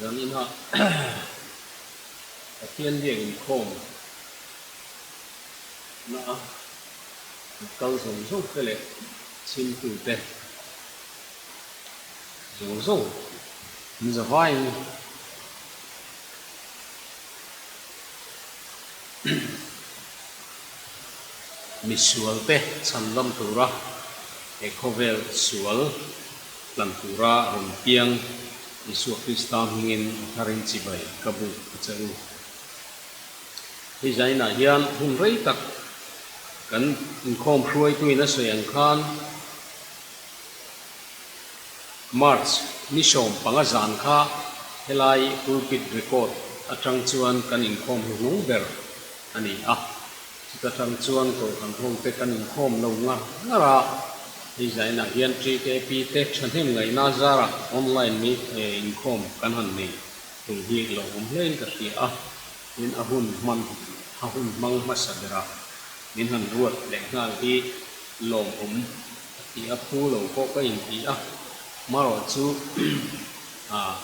Zaninah Pathian biak inkhawm na a kal zawng zawng te leh chhimtu te zawng zawng an za vaiin Misual te chhandam tura he khawvel sual tlan tura rawn piang Isua Krista hmingin a tharin chibai ka buk a che u. Hei zainah hian hun rei tak kan inkhawm hruaituin a sawi ang khan March ni 15 zan kha helai pulpit record atang chuan kan inkhawm hnuhnung ber a ni a. Chuta tang chuan Kohhran hote kan inkhawm lo ngar ngar a, hei zainah hian TKP te thahnem ngaihna zarah online mi inkhawm kan han nei thei hi lo awm hlein ka hria a, tin a hun hman a hun hmang hmasa berah min han ruat leh nghal hi lawmawm a ti a, phu lo pawh ka inti a, marawh chu ah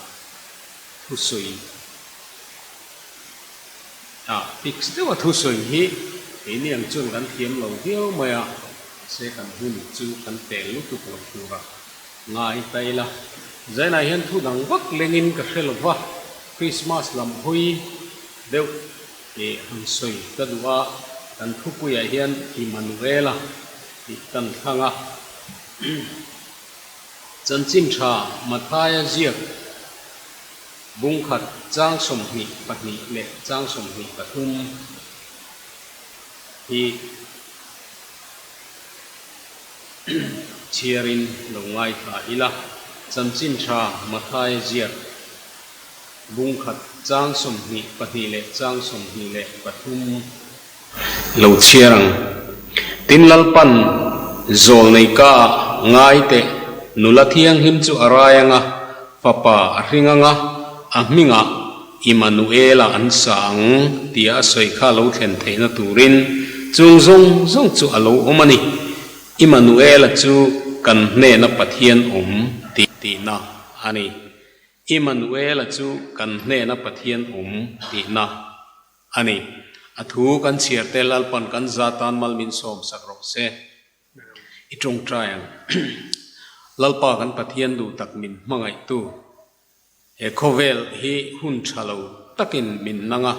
thusawi Ah fix deuha thusawi hi keini ang chuan kan thiam lo viau mai a, mahse kan hun chu kan tel lutuk lo tura ngai ta ila. Zainah hian thu dang vak lengin ka hre lova, Christmas lam hawi deuh eh han sawi ka duh a, kan thupuiah hian Immanuela tih kan thlang a. Chanchin tha Mathaia ziak Bungkhat chang 22 leh chang 23 hi chhiarin lo ngaithla ila. Chanchin tha Mathaia ziak Bungkhat chang 22 leh chang 23 lo chhiar ang. Tin Lalpan zawlnei ka ah ngai teh nula thianghlim chu a rai anga, fapa a hring anga, a hmingah Immanuela an sa ang tia a sawi kha lo thlen theihna turin chung zawng zawng chu a lo awm a ni. Immanuela chu kan hnena Pathian awm tihna a ni. Immanuela chu kan hnena Pathian awm tihna A ni. A thu kan chhiar te Lalpan kan za tan mal min sawm sak rawh se. I tawngtai ang. Lalpa kan Pathian duh tak min hmangaihtu. He khawvel hi hun tha lo takin min nang a.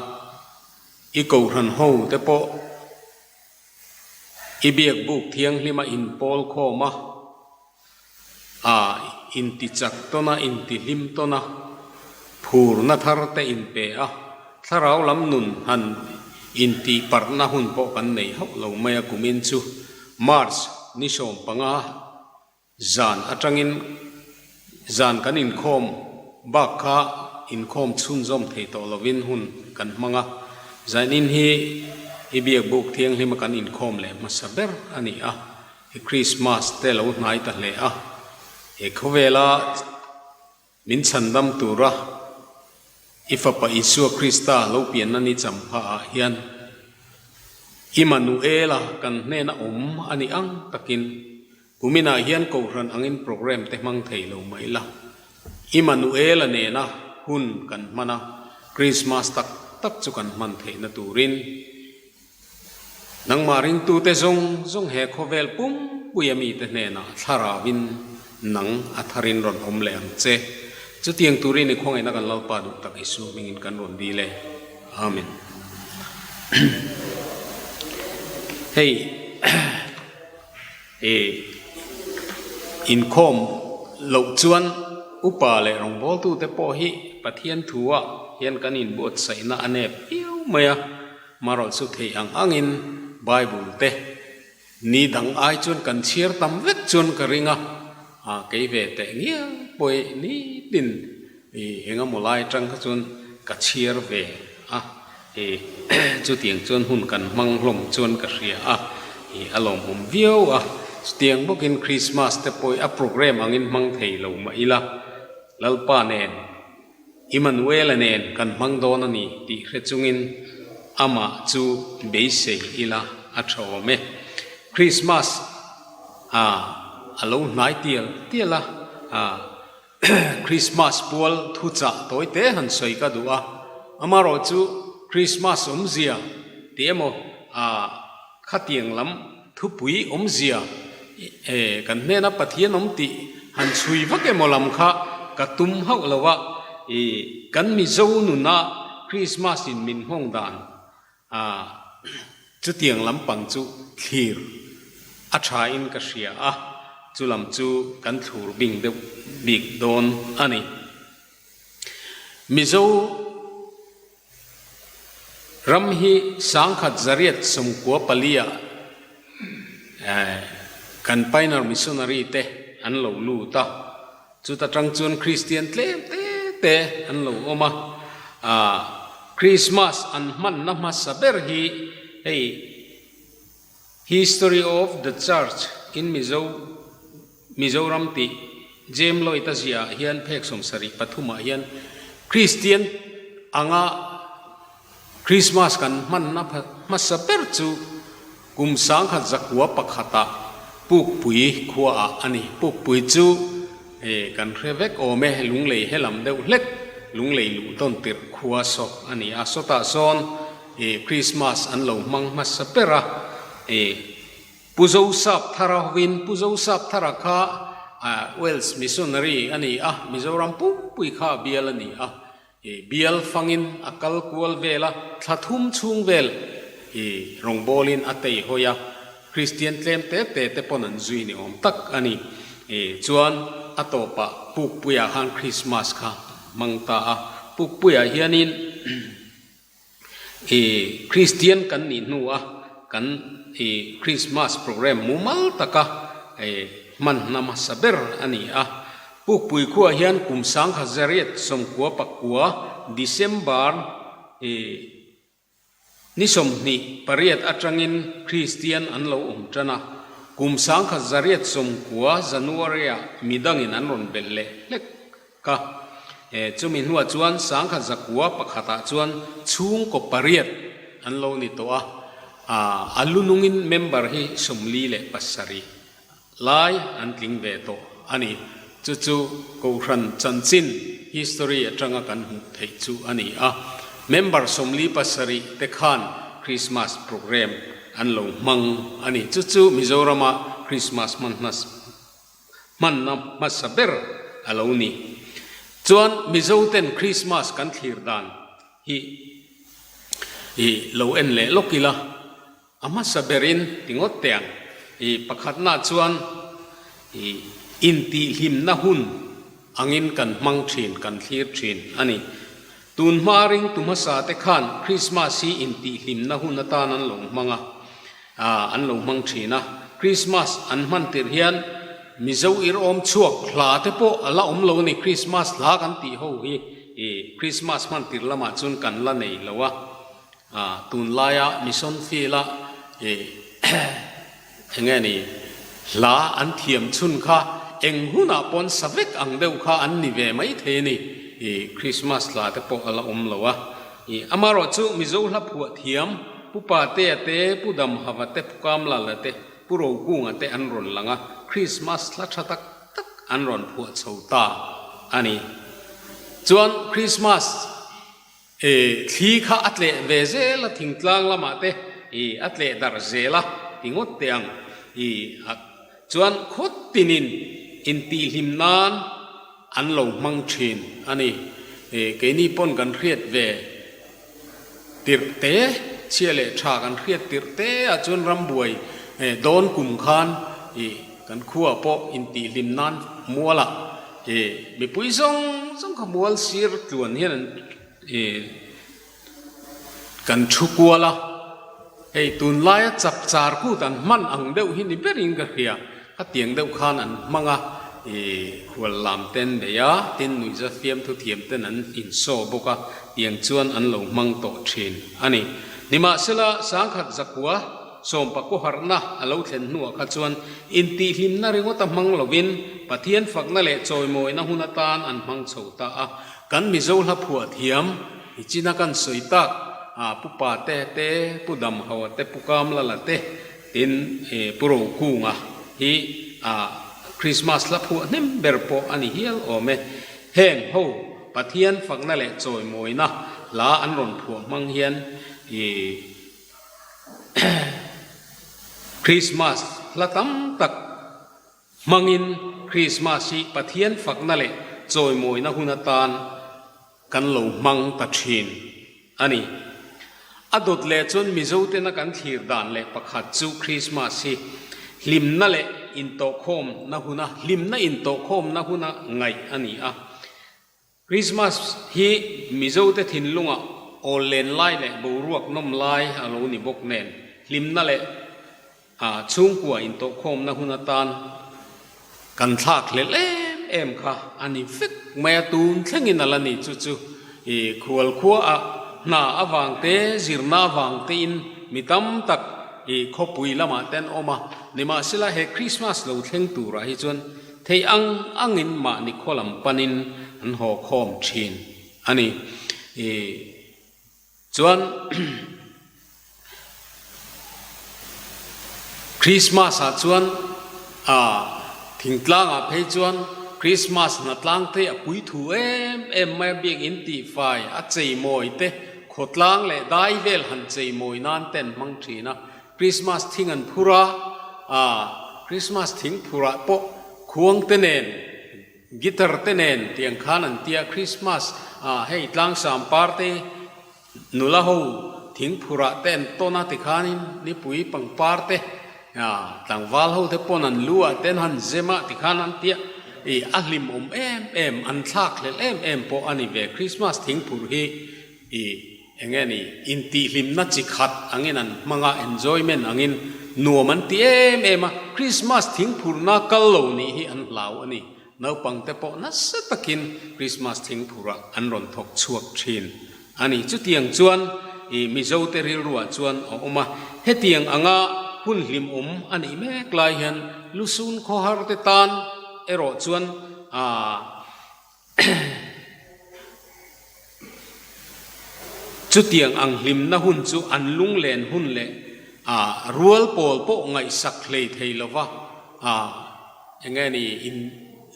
I kohhran ho te pawh i biak buk thianghlima inpawl khawm a. A intichak tawn a, intihlim tawn a, phurna thar te inpe a, thlarau lam nun han intihparhna hun pawh kan nei hauh lo mai a kumin chu March ni 15 zan atangin zan kan inkhawm bak kha inkhawm chhunzawm thei tawh lovin hun kan hmang a, zanin hi i biakbuk thianghlima kan inkhawm leh hmasa ber a ni a. He Krismas te lo hnai ta hle a, he khawvela min chhandam tura i Fapa Isua Krista lo pianna ni champha ah hian Immanuela kan hnena awm a nih ang takin kuminah hian Kohhran angin program te hmang thei lo mai la. Immanuela nena hun kan hman a, Krismas tak tak chu kan hman theihna turin Nangmah ringtute zawng zawng he khawvel pumpuia mite hnenah thlarauin nang a tharin rawn awm leh ang che. Chutiang turin i khawngaihna kan Lalpa duh tak Isua hmingin kan rawn dil e. Amen. Hei i inkhawm loh chuan upa leh rawngbawltute pawh hi Pathian thua hian kan inbuatsaihna a nep viau mai a. Marawh chu theih ang angin Bible te ni dang ai chuan kan chhiar tam vek chuan ka ring a, a kei ve teh ngial pawh nitin i engemaw lai atang kha chuan ka chhiar ve a, i chutiang chuan hun kan hmang hlawm chuan ka hria a, i a lawmawm viau a, chutiang bawkin Christmas te pawh a program angin hmang thei lo mah ila Lalpa nen Immanuela nen kan hmang dawn a ni tih hre chungin amah chu beisei ila a tha awm e. Krismas a a lo hnai tial tial a, Krismas pual thuchah tawi te han sawi ka duh a, amarawh chu Krismas awmzia tih emaw khatiang lam thupui awmzia kan hnena Pathian awm tih han chhui vak emaw lam kha ka tum hauh lo a, kan Mizo nuna Krismas in min nghawng dan A, chutiang lampang chu thlir a thain ka hria a, chu lam chu kan thlur bing deuh bik dawn a ni. Mizo ram hi sangkhat zariat sawmkua paliah kan Pioneer Missionary te an lo lut a. Chuta tang chuan Kristian tlem te te an lo awm a, ah Krismas an hmanna hmasa ber hi hei History of the Church in Mizo Mizoram tih Jem Lloyd a ziah ah hian phek 73 ah hian Kristian anga Krismas kan hmanna hmasa ber chu kum 1901 ah Pukpui khua ah a ni. Pukpui chu kan hre vek awm e, lunglei he lam deuh hlek, lunglei luh tawn tirh khua saw a ni a. Sawtah sawn Krismas an lo hmang hmasa ber a, Pu Zosap Thara hovin Pu Zosap Thara kha Wales missionary a ni a, Mizoram pumpui kha a bial a ni a. I bial fangin a kal kual vel a, thla thum chhung vel i rawngbawlin a tei hawi a, Kristian tlem te te te pawn an zui ni awm tak a ni. I chuan a tawpah Pukpuiah khan Krismas kha hmang ta a, Pukpuiah hianin i Kristian kan nih hnua kan i Krismas program mumal taka i hman hna hmasa ber a ni a. Pukpui khuaah hian kum 1999 December i ni 28 atangin Kristian an lo awm tan a, kum 1990 January-ah midangin an rawn belh leh hlek Ka e, chumi hnuah chuan 1901 ah chuan chhungkaw pariat an lo ni tawh a, a lu nungin member hi 47 lai an tling ve tawh a ni. Chu chu Kohhran chanchin, history, atanga kan hmuh theih chu a ni a. Member 47 te khan Christmas programme an lo hmang a ni. Chu chu Mizorama Christmas hman hmas. Hmanna hmasa ber a lo ni. Chuan Mizo ten Christmas kan thlir dan hi i lo en leh lawk ila, a hmasa berin ti ngawt teh ang. I pakhatna chuan i intihhlimna hun angin kan hmang thin, kan thlir thin a ni. Tun hma ringtu hmasa te khan Christmas hi intihhlimna hun atan an lo hmang a. An lo hmang thin a. Christmas an hman tirh hian Mizo ir awm chhuak hla te pawh a la awm lo a ni. Christmas hla kan tih ho hi i Christmas hman tirh lamah chuan kan la nei lo a. Tunlaia Mission Field a i eng nge ni hla an thiam chhun kha eng hunah pawn sa vek ang deuh kha an ni ve mai thei a ni. I Christmas hla te pawh a la awm lo a. I amarawh chu Mizo hla phuah thiam Pu Patea te, Pu Damhava te, Pu Kamlala te, Pu Rokunga te an rawn lang a, Krismas hla tha tak tak an rawn phuah chho ta a ni. Chuan Krismas e thli kha a tleh ve zel a, thingtlang lamah te i a tleh darh zel a ti ngawt teh ang. I a chuan khawt tinin intihhlim nan an lo hmang thin a ni. Keini pawn kan hriat ve tirh te, chhia leh tha kan hriat tirh te ah chuan rambuai dawn kum khan kan khua pawh intihhlim nan mualah mipui zawng zawng kha mual sir tluan hian an Kan thu kual a, hei tunlaia chapchar kut an hman ang deuh hi ni berin ka hria, khatiang deuh khan an hmang a, ih khual lam te an nei a, tin nuihza fiamthu thiam ten an insaw bawk a, tiang chuan an lo hmang tawh thin a ni. Nimahsela, 1919 harhna a lo thlen hnuah kha chuan intihhlimna ringawta hmang lovin Pathian fakna leh chawimawina hun atan an hmang chho ta a, Kan Mizo hla phuah thiam i china kan sawi tak a Pu Pate te, Pu Damhaua te, Pu Kamlala te tin Pu Rokunga hi a Krismas hla phuah hnem ber pawh a ni hial awm e. Heng ho Pathian fakna leh chawimawina hla an rawn phuah hmang hian ih Krismas hla tam tak hmangin Krismas hi Pathian fakna leh chawimawina hun atan kan lo hmang ta thin a ni. A dawt leh chuan Mizotena kan thlir dan leh pakhat chu Krismas hi hlimna leh intawhkhawmna huna hlimna intawhkhawmna huna ngaih a ni a. Krismas hi Mizote thinlungah awl len lai leh boruak nawm lai a lo ni bawk nen hlimna leh chhungkua intawhkhawmna hun atan kan thlak hlelh em em kha a ni vek mai a, tun thlengin a la ni. Chu chu i khual khuaah hna avang te, zirna avang tein mi tam tak i khawpui lamah te an awm a, nimahsela he Krismas lo thleng turah hi chuan theih ang angin mahni khaw lam panin an haw khawm thin a ni. I Chuan Christmas ah chuan ah thingtlang ah phei chuan Christmas hnatlang te a pui thu em em mai a biakinn tihfai a cheimawi te khawtlang leh dai vel han cheimawi nan te an hmang thin a Christmas thing an phur a ah Christmas thing phur ah pawh khuang te nen Guitar te nen tiang khan an tia Christmas ah hei tlangsam par te nula ho thingphur ah te an tawn a tikhanin nipui pangpar te ah tlangval ho te pawn an lu ah te an han zem a tikhan an tia ih a hlim awm em em an thlak hlelh em em pawh a ni ve Christmas thingphur hi ih Eng nge ni, intihhlimna chi khat angin an hmang a, enjoyment angin nuam an ti em em a, Christmas thingphurna kal lo nih hi an hlau a ni. Naupangte pawh nasa takin Christmas thingphurah an rawn thawk chhuak thin a ni. Chutiang chuan i Mizote rilruah chuan a awm a, hetiang anga hun hlimawm a nih mek lai hian lusun khawharte tan erawh chuan aa Chutiang ang hlimna hun chu an lunglen hun leh a rual pawl pawh ngaihsak hlei thei lova a eng nge ni in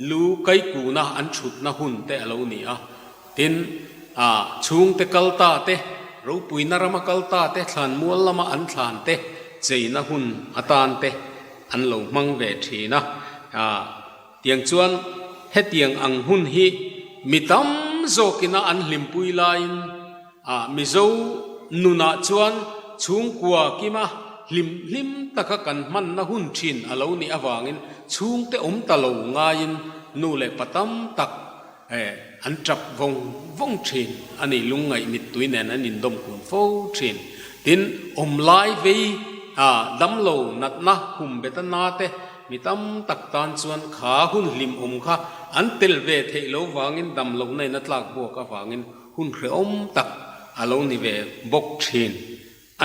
lu kaikuna an thutna hun te a lo ni a. Tin, a chhungte kal ta te, ropuina rama kal ta te, thlanmual lama an thlan te cheina hun atan te an lo hmang ve thin a. Tiang chuan hetiang ang hun hi mi tam zawkina an hlimpui laiin ah Mizo nunah chuan chhungkua kima hlim hlim taka kan hmanna hun thin a lo nih avangin chhungte awm ta lo ngaiin nu leh pa tam tak an tap vawng vawng thin a ni. Lungngaih mittui nen an indawm kun fo thin. Tin, awm lai vei damlo natna khum beta na te Mi tam tak tan chuan kha hun hlimawm kha an tel ve theih lo vangin dam lohna in a tlak buak avangin hun hrehawm tak a lo ni ve bawk thin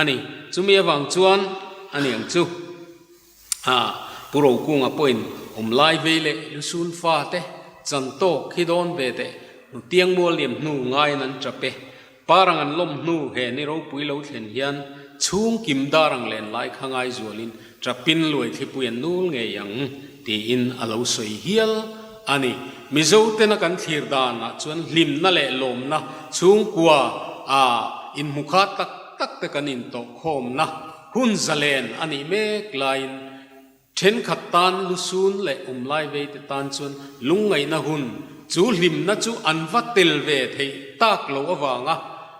a ni. Chumi avang chuan a ni ang chu a Pu Rokunga pawhin awm lai vei leh lusun fa te chan tawk hi dawn ve teh hnutiang mual liam hnu ngaiin an tap e. Parang an lawm hnu he ni ropui lo thlen hian chhung kim dar ang len lai kha ngai zualin Chapin luai thlipui an nul ngei ang tiin a lo sawi hial a ni. Mizo tena kan thlir danah chuan hlimna leh lawmna chhungkua a inhmukha tak tak te kan intawhkhawmna hun zalen a nih mek laiin Thenkhat tan lusun leh awmlai vei te tan chuan lungngaihna hun chu hlimna chu an va tel ve theih tak loh avanga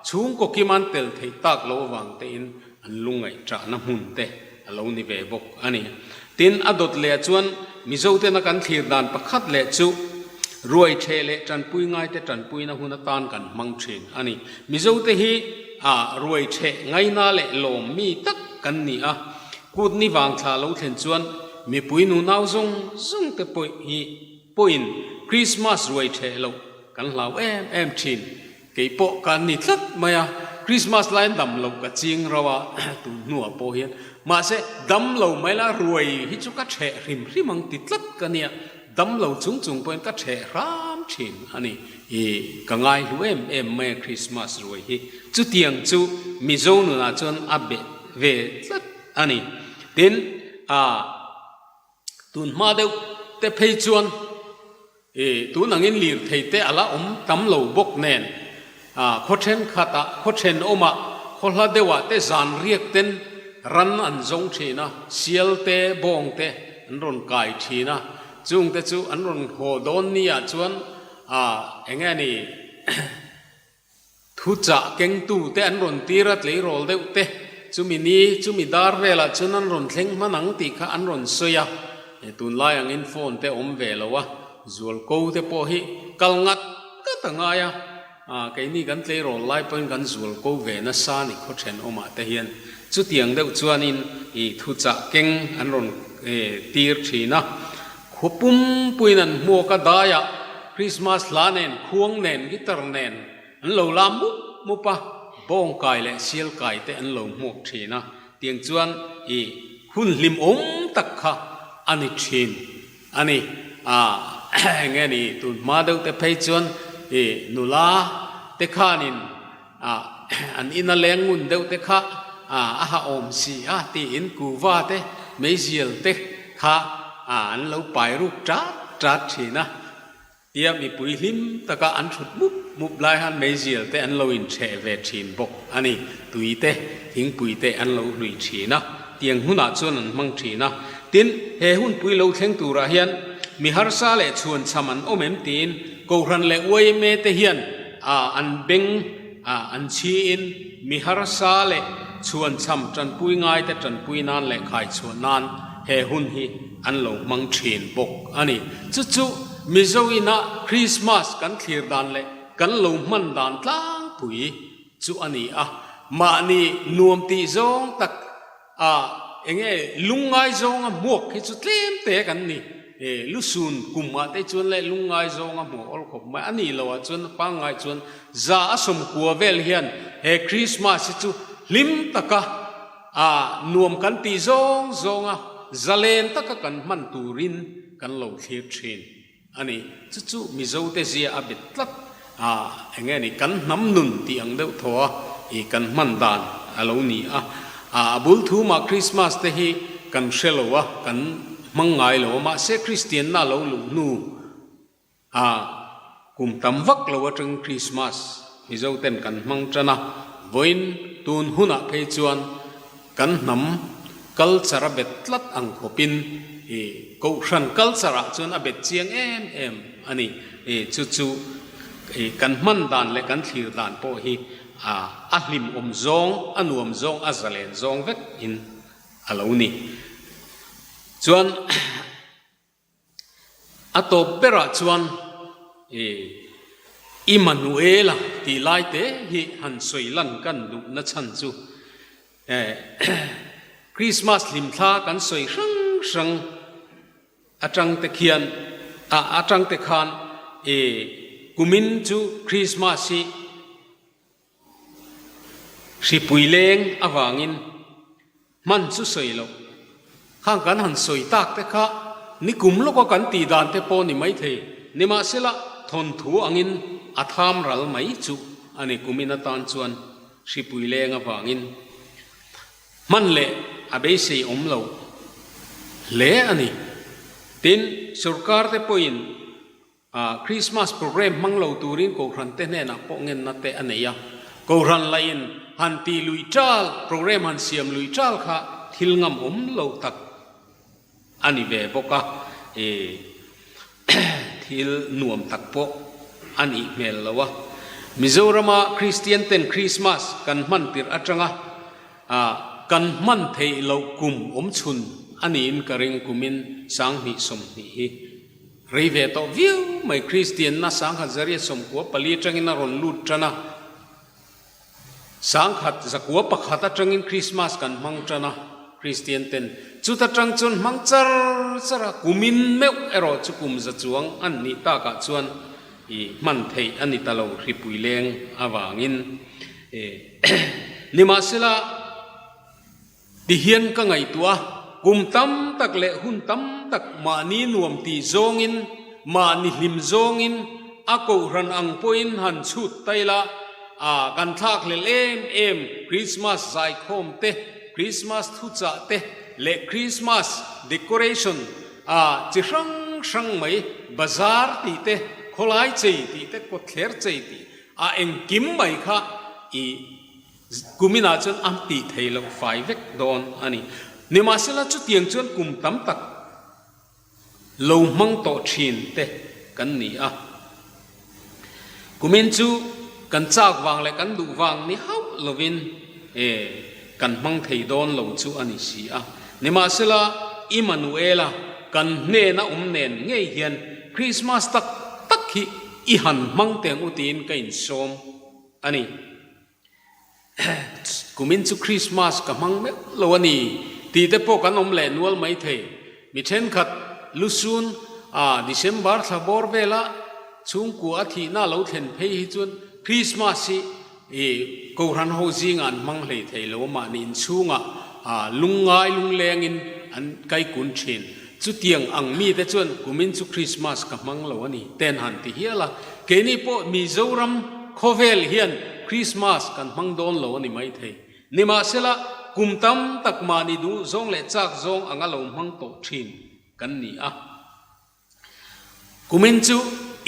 chhungkaw kim an tel theih tak loh avang tein an lungngaih ṭahna hmun te a lo ni ve bawk a ni. Tin, a dawt leh chuan Mizo tena kan thlir dan pakhat leh chu ruai ṭheh leh ṭanpui ngaite ṭanpuina hun atan kan hmang ṭhin a ni. Mizo te hi a ruai ṭheh ngaina leh lawm mi tak kan ni a. Kut ni vang thla lo thlen chuan mipui nunau zawng zawng te pawh hi pawhin Krismas ruai ṭheh loh kan hlau em em ṭhin. Kei pawh ka ni tlat mai a, Krismas laiin dam loh ka ching rauh a, tun hnuah pawh hian. Mahse, dam lo mai la ruai hi chu ka ṭheh hrim hrim ang ti tlat ka nia, dam lo chung chung pawhin ka ṭheh hram ṭhin a ni. I ka ngai hlu em em mai a Krismas ruai hi. Chutiang chu Mizo nunah chuan a beh ve tlat a ni. Tin, ah, tun hma deuh. te phei chuan I tun angin lirthei te a la awm tam lo bawk nen, khaw thenkhatah, khaw thenawmah, khaw hla deuhah te zan riak ten ran an zawng thin a, sial te, bawng te an rawn kai thin a, chung te chu an rawn haw dawn ni ah chuan eng nge ni Thuchah kengtute an rawn tir a, tleirawl deuh te, chumi ni, chumi dar velah chuan an rawn thleng hman ang tih kha an rawn sawi a, he tunlai angin phone te awm ve lo a, zualko te pawh hi kal ngat ngat a ngai a, ah keini kan tleirawl lai pawhin kan zualko ve nasa ni khaw thenawmah te hian chutiang deuh chuanin ih thuchah keng an rawn tir thin a. Khua pumpuiin an hmuak a daiah Christmas hla nen, khuang nen, guitar nen an lo la mup mup a, bawngkai leh sialkai te an lo hmuak thin a, tiang chuan i hun hlimawm tak kha a ni thin a ni. Ah enge ni tun hma deuh te phei chuan i nula te khanin ah an ina leng ngun deuh te kha ah a ha awm si a tiin kuva te meizial te kha ah an lo pai ruk tat tat thin a, tia mipui hlim taka an thut mup mup lai khan meizial te an lo inchheh ve thin bawk a ni, tui te thingpui te an lo hlui thin a, tiang hunah chuan an hmang thin a, tin he hunpui lo thleng turah hian mi harsa leh chhuanchham an awm em tiin Kohhran leh yma te hian an beng an chhiin mi harsa leh chhuanchham tanpui ngaite tanpui nan leh khaichhuah nan he hun hi an lo hmang thin bawk a ni. Chu chu Mizo ina Krismas kan thlir dan leh kan lo hman dan tlangpui chu a ni a, mahni nuam tih zawng tak A, enge lungngai zawnga hmuak hi chu tlem te kan ni. E, lusun kum ah te chuan leh lungngai zawnga hmuh awl khawp mai a nih loh ah chuan pangngai chuan za a sawmkua vel hian he Christmas hi chu hlim taka a nuam kan tih zawng zawnga zalen taka kan hman turin kan lo thlir thin. A ni, chu chu Mizote zia a bet tlat a, eng nge ni, kan hnam nun tih ang deuh thaw a i kan hman dan a lo ni a. A bul thu mah Krismas te hi kan hre lo a, kan hmang ngai lo a, mahse Kristianna a lo luh hnu a kum tam vak lo atangin Krismas Mizoten kan hmang tan a, vawiin tun hunah phei chuan Kan hnam culture a bet tlat ang khawpin i Kohhran culture ah chuan a bet chiang em em a ni. I chu chu i kan hman dan leh kan thlir dan pawh hi a a hlimawm zawng, a nuam zawng, a zalen zawng vek in a lo ni. Chuan A tawp berah chuan i Immanuela tih lai te hi han sawi lan kan duhna chhan chu Krismas hlimthla kan sawi hrang hrang atang te khian atang te khan i kumin chu Krismas hi Hripui leng avangin hman chu sawi loh. Khang kan han sawi tak te kha nikum lawka kan tih dan te pawh ni maithei. Nimahsela thawnthu angin a tham ral mai chu a ni kumin atan chuan hripui leng avangin hman leh a beisei awm lo hle a ni. Tin, sorkar te pawhin A Christmas program hmang lo turin Kohhran te hnenah pawh ngenna te a nei a. Kohhran lahin han tih luih ṭal, program han siam luih ṭal kha thil ngam awm lo tak a ni ve bawk a. I thil nuam tak pawh a nih hmel lo a. Mizorama Kristian ten Christmas kan hman tirh atanga kan hman theih loh kum awmchhun a niin ka ring kumin 2020 hi. Rei ve tawh viau mai Kristianna 1994 atangin a rawn lut tan a, 1901 atangin Krismas kan hmang tan a, Kristian ten chuta tang chuan hmang char char a, kumin meuh erawh chu kum za chuang an nih takah chuan i hman theih a ni ta lo hripui leng avangin. Nimahsela. Tihian ka ngaihtuah a, kum tam tak leh hun tam tak mahni nuam tih zawngin, mahni hlim zawngin, a kohhran ang pawhin han chhut ta ila, a kan thlakhlel em em Krismas zaikhawm te, Krismas thuchah te leh Krismas decoration. Ah, chi hrang hrang mai, bazar tih te, khawlai chei tih te, kawtthler chei tih ah engkim mai kha i kuminah chuan a tih thei loh fai vek dawn a ni. Nimahsela chutiang chuan kum tam tak lo hmang tawh thin te kan ni a. Kumin chu kan chak vang leh kan duh vang ni hauh lovin e kan hmang thei dawn lo chu a ni si a. Nimahsela, Immanuela kan hnena awm nen ngei hian Krismas tak tak hi i han hmang teng u tiin ka insawm a ni. Kumin chu Krismas ka hmang meuh lo a ni tih te pawh kan awm leh nual mai thei. Mi thenkhat lusun a December thla bawr vela chhungkua a thihna lo thlen phei hi chuan Krismas hi i Kohhran ho zingah an hmang hlei thei lo a, mahni inchhungah lungngai lunglengin an kaikun thin. Chutiang ang mite chuan kumin chu Krismas ka hmang lo a ni ten han ti hial a, keini pawh Mizoram khawvel hian Krismas kan hmang dawn lo a ni maithei. Nimahsela, kum tam tak mahni duh zawng leh chak zawng anga lo hmang tawh thin kan ni a. Kumin chu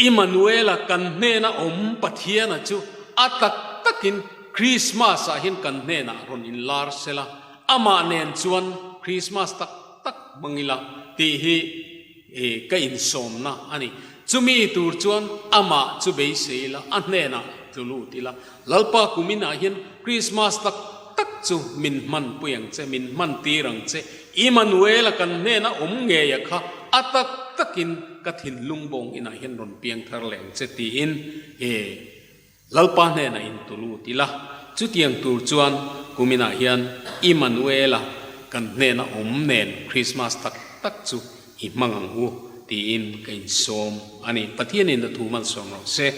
Immanuela kan hnena awm Pathiana chu a tak takin Krismas ah hian kan hnenah rawn inlar sela, amah nen chuan Krismas tak tak hmang ila tih hi ka insawmna a ni. Chumi tur chuan amah chu beisei ila, a hnenah tlu lut ila. Lalpa kuminah hian Krismas tak tak chu min hmanpui ang che, min hmantir ang che. Immanuela kan hnena awm ngeia kha a tak takin ka thinlung bawng inah hian rawn piang thar leh ang che tiin e Lalpa hnenah in tu lut ila. Chutiang tur chuan kuminah hian Immanuela kan hnena awm nen Krismas tak tak chu i hmang ang u tiin ka insawm a ni. Pathianin a thu malsawm rawh se.